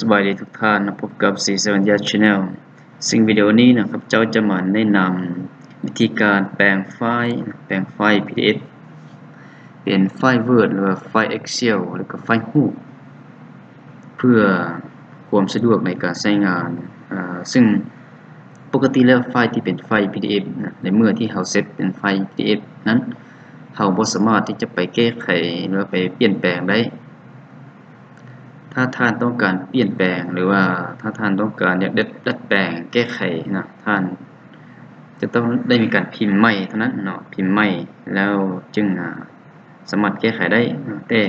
ສະບາຍດີທຸກທ່ານນະ, ພົບກັບ C seven Yard Channel. ຊຶ່ງວິດີໂອນີ້ນະ ຂ້າພະເຈົ້າຈະມາແນະນຳວິທີການແປງໄຟລ໌, ແປງໄຟລ໌ PDF ເປັນໄຟລ໌ Word ຫຼືວ່າໄຟລ໌ Excel ແລ້ວກໍໄຟລ໌ຮູບ ເພື່ອຄວາມສະດວກໃນການໃຊ້ງານ. ເຊິ່ງປົກກະຕິແລ້ວ ໄຟລ໌ທີ່ເປັນໄຟລ໌ PDF ນະ, ໃນເມື່ອທີ່ເຮົາເຊັບເປັນໄຟລ໌ PDF ນັ້ນ, ເຮົາບໍ່ສາມາດທີ່ຈະໄປແກ້ໄຂ ຫຼືວ່າໄປປ່ຽນແປງໄດ້. ຖ້າທ່ານຕ້ອງການປ່ຽນແປງ ຫຼືວ່າຖ້າທ່ານຕ້ອງການຢາກດັດ ດັດແປງແກ້ໄຂນະ, ທ່ານຈະຕ້ອງໄດ້ມີການພິມໃໝ່ເທົ່ານັ້ນເນາະ, ພິມໃໝ່ແລ້ວຈຶ່ງ ອາ ສາມາດແກ້ໄຂໄດ້ເນາະ. ແຕ່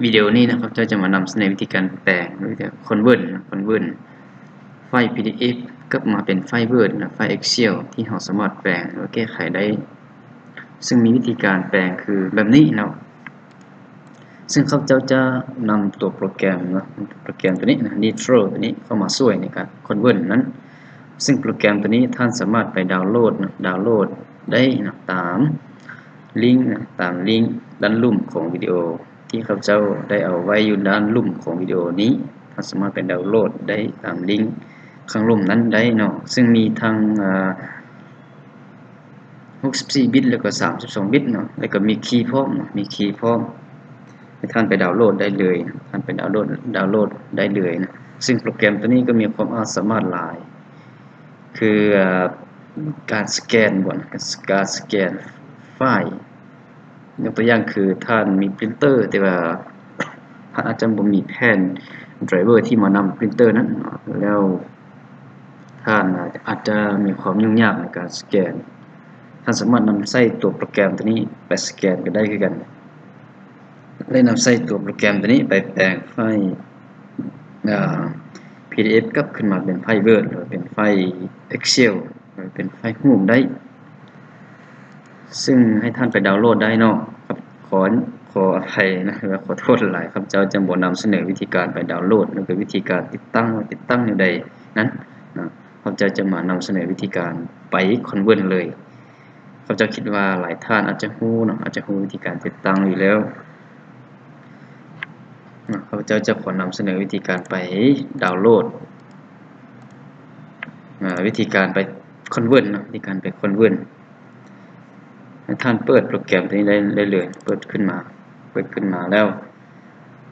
ວິດີໂອນີ້ນະ ຂ້າພະເຈົ້າຈະມານຳສະເໜີວິທີການແປງ ຫຼື convert ນະ, convert ໄຟລ໌ PDF ກັບມາເປັນໄຟລ໌ Word ນະ, ໄຟລ໌ Excel ທີ່ເຮົາສາມາດແປງ ຫຼື ແກ້ໄຂໄດ້. ຊຶ່ງມີວິທີການແປງຄືແບບນີ້ເນາະ. ຊຶ່ງຂ້າພະເຈົ້າຈະນຳຕົວໂປຣແກຣມເນາະ, ໂປຣແກຣມຕົວນີ້ນະ, Nitro ຕົວນີ້ເຂົ້າມາຊ່ວຍໃນການ convert ນັ້ນ. ຊຶ່ງໂປຣແກຣມຕົວນີ້ທ່ານສາມາດໄປດາວໂຫຼດເນາະ, ດາວໂຫຼດໄດ້ເນາະ ຕາມລິ້ງເນາະ, ຕາມລິ້ງດ້ານລຸ່ມຂອງວິດີໂອທີ່ຂ້າພະເຈົ້າໄດ້ເອົາໄວ້ຢູ່ດ້ານລຸ່ມຂອງວິດີໂອນີ້. ທ່ານສາມາດໄປດາວໂຫຼດໄດ້ຕາມລິ້ງຂ້າງລຸ່ມນັ້ນໄດ້ເນາະ. ຊຶ່ງມີທັງ ອາ ຫົກສິບສີ່ບິດ ແລ້ວກໍສາມສິບສອງບິດເນາະ, ແລ້ວກໍມີຄີພ້ອມເນາະ, ມີຄີພ້ອມ. ໃຫ້ທ່ານໄປດາວໂຫຼດໄດ້ເລີຍ, ທ່ານໄປດາວໂຫຼດ ດາວໂຫຼດໄດ້ເລີຍນະ. ຊຶ່ງໂປຣແກຣມຕົວນີ້ກໍມີຄວາມອາດສາມາດຫຼາຍ ຄື ອາ ການສະແກນບໍນະ, ການສະແກນໄຟລ໌. ຍົກຕົວຢ່າງຄືທ່ານມີປຣິນເຕີ ແຕ່ວ່າທ່ານອາດຈະບໍ່ມີແຜ່ນໄດຣເວີທີ່ມານຳປຣິນເຕີນັ້ນເນາະ, ແລ້ວທ່ານອາດຈະມີຄວາມຫຍຸ້ງຍາກໃນການສະແກນ. ທ່ານສາມາດນຳໃຊ້ຕົວໂປຣແກຣມຕົວນີ້ໄປສະແກນກໍໄດ້ຄືກັນ ແລະ ນຳໃຊ້ຕົວໂປຣແກຣມຕົວນີ້ໄປແປງໄຟລ໌ ອາ PDF ກັບຄືນມາເປັນໄຟລ໌ Word ຫຼືເປັນໄຟລ໌ Excel ຫຼືເປັນໄຟລ໌ຮູບໄດ້. ຊຶ່ງໃຫ້ທ່ານໄປດາວໂຫຼດໄດ້ເນາະ. ຂໍ ຂໍອະໄພນະ ຫຼືວ່າຂໍໂທດຫຼາຍໆ, ຂ້າພະເຈົ້າຈະບໍ່ນຳສະເໜີວິທີການໄປດາວໂຫຼດ ຫຼື ວິທີການຕິດຕັ້ງ ວ່າຕິດຕັ້ງແນວໃດນັ້ນນະ. ຂ້າພະເຈົ້າຈະມານຳສະເໜີວິທີການໄປ convert ເລີຍ. ຂ້າພະເຈົ້າຄິດວ່າຫຼາຍທ່ານອາດຈະຮູ້ເນາະ, ອາດຈະຮູ້ວິທີການຕິດຕັ້ງຢູ່ແລ້ວເນາະ. ຂ້າພະເຈົ້າຈະຂໍນຳສະເໜີວິທີການໄປດາວໂຫຼດ, ອາ ວິທີການໄປ convert ເນາະ, ວິທີການໄປ convert. ໃຫ້ທ່ານເປີດໂປຣແກຣມຕົວນີ້ໄດ້ ໄດ້ເລີຍ, ເປີດຂຶ້ນມາ, ເປີດຂຶ້ນມາແລ້ວ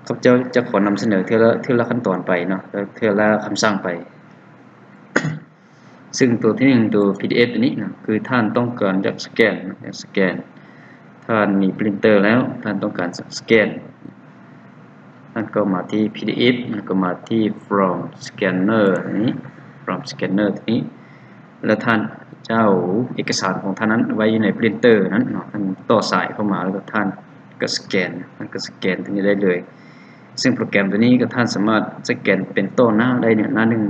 ຂ້າພະເຈົ້າຈະຂໍນຳສະເໜີເທື່ອລະ ເທື່ອລະຂັ້ນຕອນໄປເນາະ, ເທື່ອລະຄຳສັ່ງໄປ. ຊຶ່ງຕົວທີໜຶ່ງ ຕົວ PDF ຕົວນີ້ນະ ຄືທ່ານຕ້ອງການຢາກສະແກນນະ, ຢາກສະແກນ. ທ່ານມີປຣິນເຕີແລ້ວ, ທ່ານຕ້ອງການສະແກນ, ທ່ານກໍມາທີ່ PDF ແລ້ວກໍມາທີ່ From Scanner ຕົວນີ້, From Scanner ຕົວນີ້. ແລ້ວທ່ານຈະເອົາເອກະສານຂອງທ່ານນັ້ນໄວ້ຢູ່ໃນປຣິນເຕີນັ້ນເນາະ, ທ່ານຕໍ່ສາຍເຂົ້າມາ ແລ້ວກໍທ່ານກໍສະແກນ, ທ່ານກໍສະແກນຕົວນີ້ໄດ້ເລີຍ. ຊຶ່ງໂປຣແກຣມຕົວນີ້ກໍທ່ານສາມາດສະແກນເປັນຕໍ່ໜ້າໄດ້ເນາະ, ໜ້າໜຶ່ງ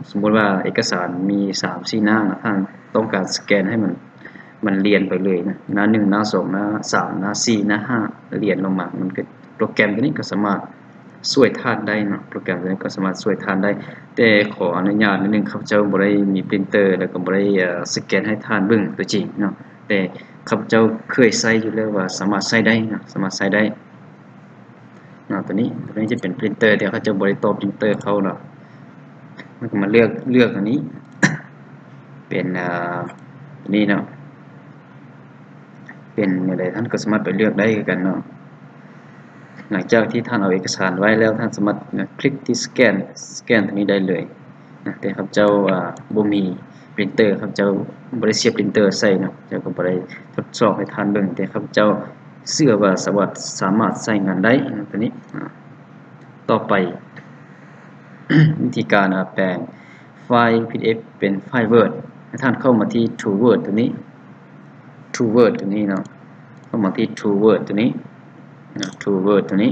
ສົມມຸດວ່າເອກະສານມີສາມສີ່ໜ້າ, ທ່ານຕ້ອງການສະແກນໃຫ້ມັນ ມັນລຽນໄປເລີຍນະ, ໜ້າໜຶ່ງ ໜ້າສອງ ໜ້າສາມ ໜ້າສີ່ ໜ້າຫ້າ ລຽນລົງມາ. ມັນກໍ ໂປຣແກຣມຕົວນີ້ກໍສາມາດຊ່ວຍທ່ານໄດ້ເນາະ, ໂປຣແກຣມຕົວນີ້ກໍສາມາດຊ່ວຍທ່ານໄດ້. ແຕ່ຂໍອະນຸຍາດນິດໜຶ່ງ, ຂ້າພະເຈົ້າບໍ່ໄດ້ມີປຣິນເຕີ ແລ້ວກໍບໍ່ໄດ້ ເອີ ສະແກນໃຫ້ທ່ານເບິ່ງຕົວຈິງເນາະ, ແຕ່ຂ້າພະເຈົ້າເຄີຍໃຊ້ຢູ່ແລ້ວວ່າສາມາດໃຊ້ໄດ້ເນາະ, ສາມາດໃຊ້ໄດ້ເນາະ. ຕົວນີ້ ຕົວນີ້ຈະເປັນປຣິນເຕີ ແຕ່ເຂົາເຈົ້າບໍ່ໄດ້ຕໍ່ປຣິນເຕີເຂົ້າເນາະ. ແລ້ວກໍມາເລືອກ ເລືອກຕົວນີ້ ເປັນ ອາ ຕົວນີ້ເນາະ. ເປັນແນວໃດ ທ່ານກໍສາມາດໄປເລືອກໄດ້ຄືກັນເນາະ. ຫຼັງຈາກທີ່ທ່ານເອົາເອກະສານໄວ້ແລ້ວ, ທ່ານສາມາດ ນະ ຄລິກທີ່ສະແກນ, ສະແກນຕົວນີ້ໄດ້ເລີຍນະ. ແຕ່ຂ້າພະເຈົ້າ ອາ ບໍ່ມີປຣິນເຕີ, ຂ້າພະເຈົ້າບໍ່ໄດ້ສຽບປຣິນເຕີໃສ່ເນາະ, ເຈົ້າກໍບໍ່ໄດ້ທົດສອບໃຫ້ທ່ານເບິ່ງ, ແຕ່ຂ້າພະເຈົ້າເຊື່ອວ່າສາມາດ ສາມາດໃຊ້ງານໄດ້ນະ ຕົວນີ້. ອາ ຕໍ່ໄປ ວິທີການ ອາ ແປງ ໄຟລ໌ PDF ເປັນໄຟລ໌ Word. ໃຫ້ທ່ານເຂົ້າມາທີ່ Tool Word ຕົວນີ້, Tool Word ຕົວນີ້ເນາະ, ເຂົ້າມາທີ່ Tool Word ຕົວນີ້ນະ, Tool Word ຕົວນີ້.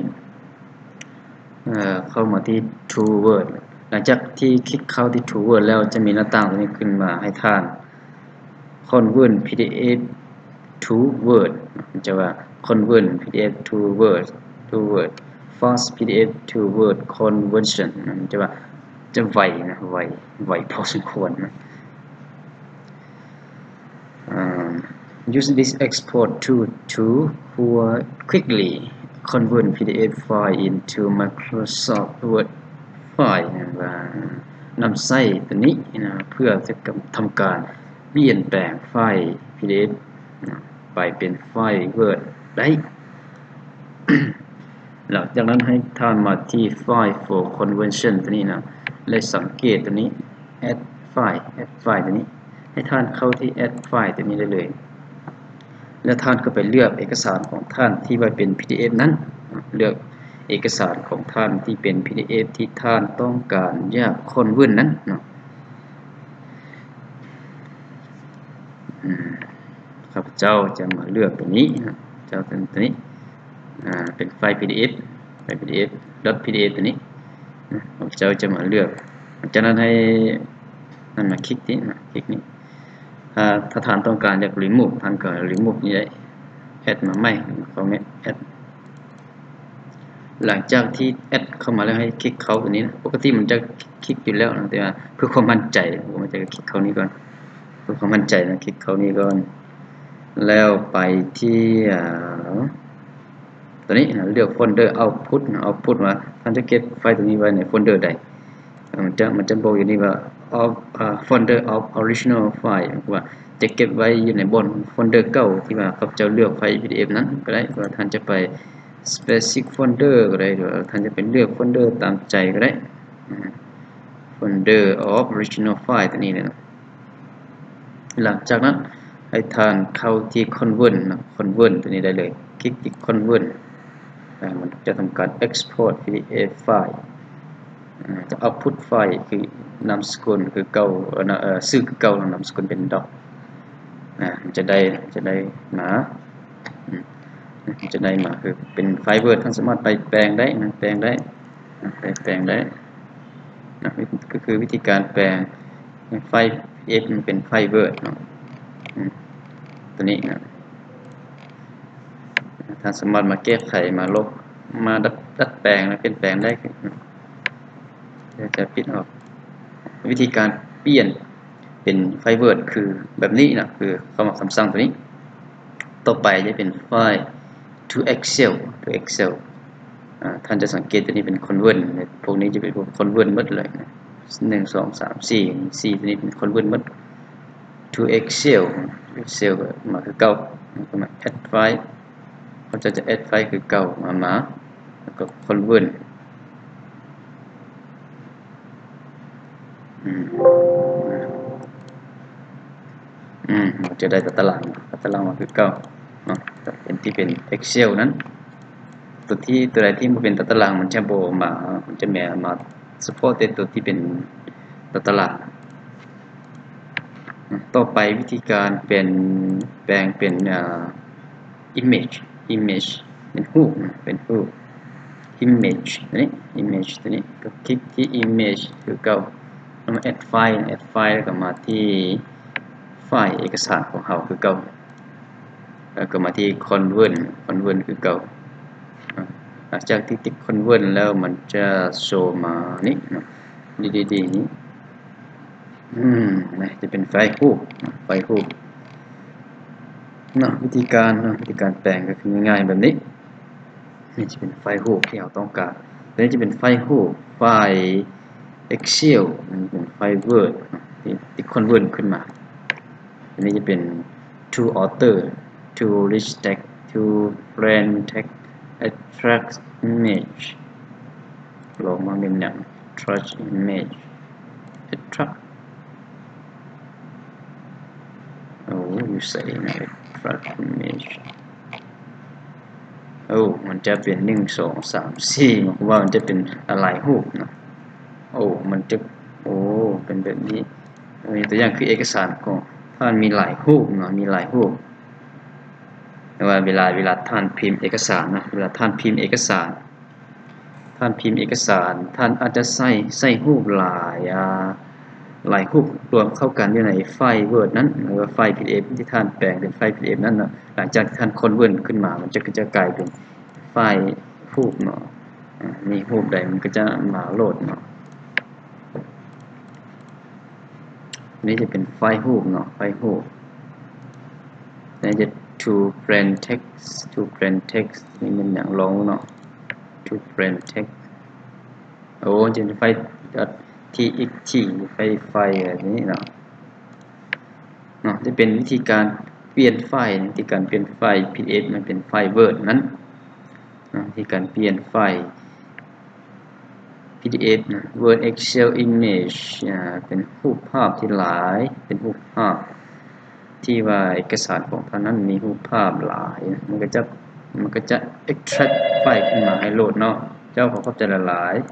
ເອີ ເຂົ້າມາທີ່ Tool Word. ຫຼັງຈາກທີ່ຄລິກເຂົ້າທີ່ Tool Word ແລ້ວ ຈະມີໜ້າຕ່າງຕົວນີ້ຂຶ້ນມາໃຫ້ທ່ານ Convert PDF to Word ຈະວ່າ Convert PDF to Word, to Word, Fast PDF to Word Conversion ຈະວ່າ ຈະໄວນະ, ໄວ ໄວພໍສົມຄວນນະ. Use this export tool to quickly convert PDF file into Microsoft Word ໄຟລ໌ ວ່ານຳໃຊ້ຕົວນີ້ນະ ເພື່ອຈະທຳການປ່ຽນແປງໄຟລ໌ PDF ນະ ໄປເປັນໄຟລ໌ Word ໄດ້. ຫຼັງຈາກນັ້ນໃຫ້ທ່ານມາທີ່ File for Conversion ຕົວນີ້ນະ ແລະ ສັງເກດຕົວນີ້ Add File Add File ຕົວນີ້ ໃຫ້ທ່ານເຂົ້າທີ່ Add File ຕົວນີ້ໄດ້ເລີຍ ແລ້ວທ່ານກໍໄປເລືອກເອກະສານຂອງທ່ານທີ່ໄວ້ເປັນ PDF ນັ້ນ ເລືອກເອກະສານຂອງທ່ານທີ່ເປັນ PDF ທີ່ທ່ານຕ້ອງການຢາກ Convert ນັ້ນເນາະ. ອືມ ຂ້າພະເຈົ້າຈະມາເລືອກຕົວນີ້ນະ ເຈົ້າຕົວນີ້ ອ່າ ເປັນໄຟລ໌ PDF ໄຟລ໌ PDF ດອດ PDF ຕົວນີ້ນະ ເຈົ້າຈະມາເລືອກ ຈາກນັ້ນໃຫ້ ນັ້ນມາຄລິກນີ້ນະ ຄລິກນີ້ ຖ້າ ຖ້າທ່ານຕ້ອງການຢາກ remove ທ່ານກໍ remove ນີ້ໄດ້ add ມາໃໝ່ ເຂົ້າ add ຫຼັງຈາກທີ່ add ເຂົ້າມາແລ້ວ ໃຫ້ຄລິກເຂົ້າຕົວນີ້ນະ ປົກກະຕິມັນຈະຄລິກຢູ່ແລ້ວນະ ແຕ່ວ່າເພື່ອຄວາມໝັ້ນໃຈ ບໍ່ໝັ້ນໃຈກໍຄລິກເຂົ້ານີ້ກ່ອນ ເພື່ອຄວາມໝັ້ນໃຈນະ ຄລິກເຂົ້ານີ້ກ່ອນ ແລ້ວໄປທີ່ ອ່າ ຕົວນີ້ນະ ເລືອກ folder output ນະ output ວ່າທ່ານຈະເກັບໄຟລ໌ຕົວນີ້ໄວ້ໃນ folder ໃດ ເອີ ມັນຈະ ມັນຈະບອກຢູ່ນີ້ວ່າ of ອ່າ folder of original file ວ່າຈະເກັບໄວ້ຢູ່ໃນບ່ອນ folder ເກົ່າທີ່ວ່າຂ້າພະເຈົ້າເລືອກໄຟລ໌ PDF ນັ້ນກໍໄດ້ ຫຼືວ່າທ່ານຈະໄປ specific folder ກໍໄດ້ ຫຼືວ່າທ່ານຈະໄປເລືອກ folder ຕາມໃຈກໍໄດ້ ອ່າ folder of original file ຕົວນີ້ເລີຍນະ. ຫຼັງຈາກນັ້ນໃຫ້ທ່ານເຂົ້າທີ່ Convert ນະ Convert ຕົວນີ້ໄດ້ເລີຍ ຄລິກທີ່ Convert ອ່າ ມັນຈະທຳການ export PDF file ອ່າ ຈະ output file ຄືນາມສະກຸນຄືເກົ່າ ເອີ ນະ ເອີ ຊື່ຄືເກົ່າ ນາມສະກຸນເປັນ Doc ອ່າ ມັນຈະໄດ້ ຈະໄດ້ມາ ອືມ ຈະໄດ້ມາຄືເປັນໄຟລ໌ Word ທ່ານສາມາດໄປແປງໄດ້ນະ ແປງໄດ້ນະ ໄປແປງໄດ້ນະ ວິ ກໍຄືວິທີການແປງໄຟລ໌ PDF ໃຫ້ເປັນໄຟລ໌ Word ເນາະ ອືມ ຕົວນີ້ນະ ທ່ານສາມາດມາແກ້ໄຂ ມາລົບ ມາດັດ ດັດແປງ ແລະ ປ່ຽນແປງໄດ້ ດຽວຈະປິດອອກ ວິທີການປ່ຽນເປັນໄຟລ໌ Word ຄືແບບນີ້ນະ ຄືເຂົ້າມາຄຳສັ່ງຕົວນີ້ ຕໍ່ໄປຈະເປັນ File to Excel to Excel ອາ ທ່ານຈະສັງເກດຕົວນີ້ເປັນ Convert ພວກນີ້ຈະເປັນພວກ Convert ໝົດເລີຍນະ ໜຶ່ງ ສອງ ສາມ ສີ່ ສີ່ ຕົວນີ້ເປັນ Convert ໝົດ to Excel Excel ກໍມາຄືເກົ່າ ກໍມາ Add File ເຂົາເຈົ້າຈະ Add File ຄືເກົ່າ ມາ ມາ ແລ້ວກໍ Convert ອືມ ອືມ ມັນຈະໄດ້ຕາຕະລາງ ຕາຕະລາງມາຄືເກົ່າເນາະ ເປັນທີ່ເປັນ Excel ນັ້ນ ຕົວທີ່ ຕົວໃດທີ່ບໍ່ເປັນຕາຕະລາງ ມັນຈະບໍ່ມາ ມັນຈະແມ່ນມາ ສະເພາະແຕ່ຕົວທີ່ເປັນຕາຕະລາງ. ຕໍ່ໄປວິທີການເປັນ ແປງເປັນ ອ່າ image image ເປັນຮູບນະ ເປັນຮູບ image ຕົວນີ້ image ຕົວນີ້ ກໍຄລິກທີ່ image ຄືເກົ່າ ແລ້ວມາ add file add file ແລ້ວກໍມາທີ່ໄຟລ໌ເອກະສານຂອງເຮົາຄືເກົ່າ ແລ້ວກໍມາທີ່ convert convert ຄືເກົ່າ. ອາ ຫຼັງຈາກທີ່ຕິດ convert ແລ້ວ ມັນຈະໂຊມານີ້ເນາະ ດີໆນີ້ ອືມ ຈະເປັນໄຟລ໌ຮູບ ໄຟລ໌ຮູບເນາະ ວິທີການເນາະ ວິທີການແປງກໍຄືງ່າຍໆແບບນີ້ ນີ້ຈະເປັນໄຟລ໌ຮູບທີ່ເຮົາຕ້ອງການ ຕົວນີ້ຈະເປັນໄຟລ໌ຮູບ ໄຟລ໌ Excel ນີ້ເປັນໄຟລ໌ Word ເນາະ ທີ່ຕິດ convert ຂຶ້ນມາ ອັນນີ້ຈະເປັນ to alter to rich text to plain text extract image ລອງມາເປັນຫຍັງ extract image extract ໂອ້ ຢູ່ໃສນະ extract image ໂອ້ ມັນຈະເປັນ ໜຶ່ງ ສອງ ສາມ ສີ່ ໝາຍຄວາມວ່າມັນຈະເປັນຫຼາຍຮູບນະ ໂອ້ ມັນຈະ ໂອ້ ເປັນແບບນີ້ ຕົວຢ່າງຄືເອກະສານຂອງທ່ານມີຫຼາຍຮູບເນາະ ມີຫຼາຍຮູບ ແຕ່ວ່າເວລາ ເວລາທ່ານພິມເອກະສານນະ ເວລາທ່ານພິມເອກະສານ ທ່ານພິມເອກະສານ ທ່ານອາດຈະໃສ່ ໃສ່ຮູບຫຼາຍ ອາ ຫຼາຍຮູບລວມເຂົ້າກັນຢູ່ໃນໄຟລ໌ Word ນັ້ນ ຫຼືວ່າໄຟລ໌ PDF ທີ່ທ່ານແປງເປັນໄຟລ໌ PDF ນັ້ນເນາະ ຫຼັງຈາກທີ່ທ່ານ convert ຂຶ້ນມາ ມັນຈະ ຈະກາຍເປັນໄຟລ໌ຮູບເນາະ ອາ ມີຮູບໃດມັນກໍຈະມາໂຫຼດເນາະ. ນີ້ຈະເປັນໄຟລ໌ຮູບເນາະ ໄຟລ໌ຮູບ ແລ້ວຈະ to plain text to plain text ນີ້ແມ່ນຫຍັງ ລອງເນາະ to plain text ໂອ້ ຈະເປັນໄຟລ໌ .txt ໄຟລ໌ ໄຟລ໌ ແບບນີ້ເນາະ ເນາະ ຈະເປັນວິທີການປ່ຽນໄຟລ໌ ວິທີການປ່ຽນໄຟລ໌ PDF ມາເປັນໄຟລ໌ Word ນັ້ນເນາະ ວິທີການປ່ຽນໄຟລ໌ PDF ນະ Word Excel Image ອາ ເປັນຮູບພາບທີ່ຫຼາຍ ເປັນຮູບພາບທີ່ວ່າເອກະສານຂອງທ່ານນັ້ນມີຮູບພາບຫຼາຍ ມັນກໍຈະ ມັນກໍຈະ extract ໄຟລ໌ຂຶ້ນມາໃຫ້ໂຫຼດເນາະ. ເຈົ້າ ຂໍຂອບໃຈຫຼາຍໆ.